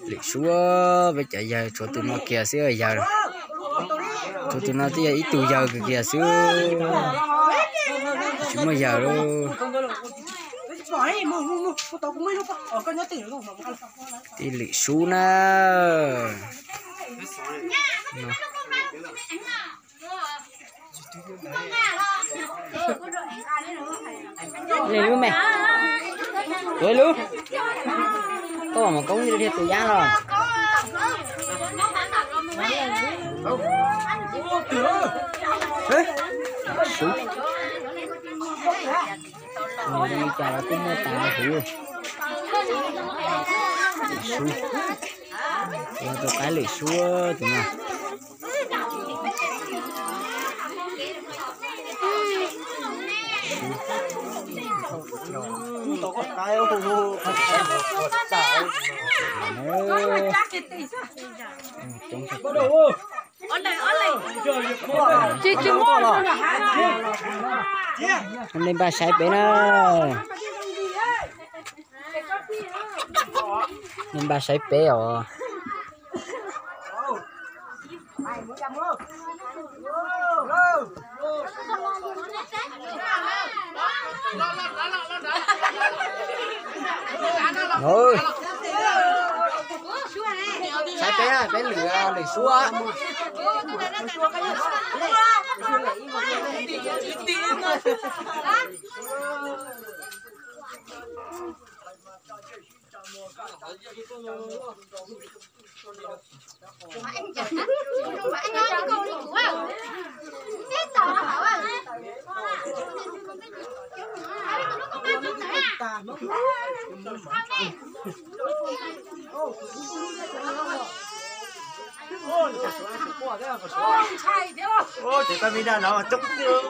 Lwm suab, peb cov yawg tshuav tus no kiag xwb yawg. Tshuav tus no twb yog ib tug yawg kiag xwb, tsis muaj yawg lawm. Tij lwm suab na. Lwm lub me, lwm lub, koj mam koob dhia tus yab los. Suab, li cas los kuj muaj tas huv. Suab, tus qaib lwm suab tus no. Nej npaj saib peb na. Nej npaj saib peb os. Saib peb, peb lwm, lwm suab. Ces tau me da no coob tiag.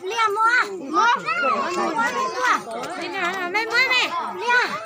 Liaj muab, muab, muab, muab, liaj.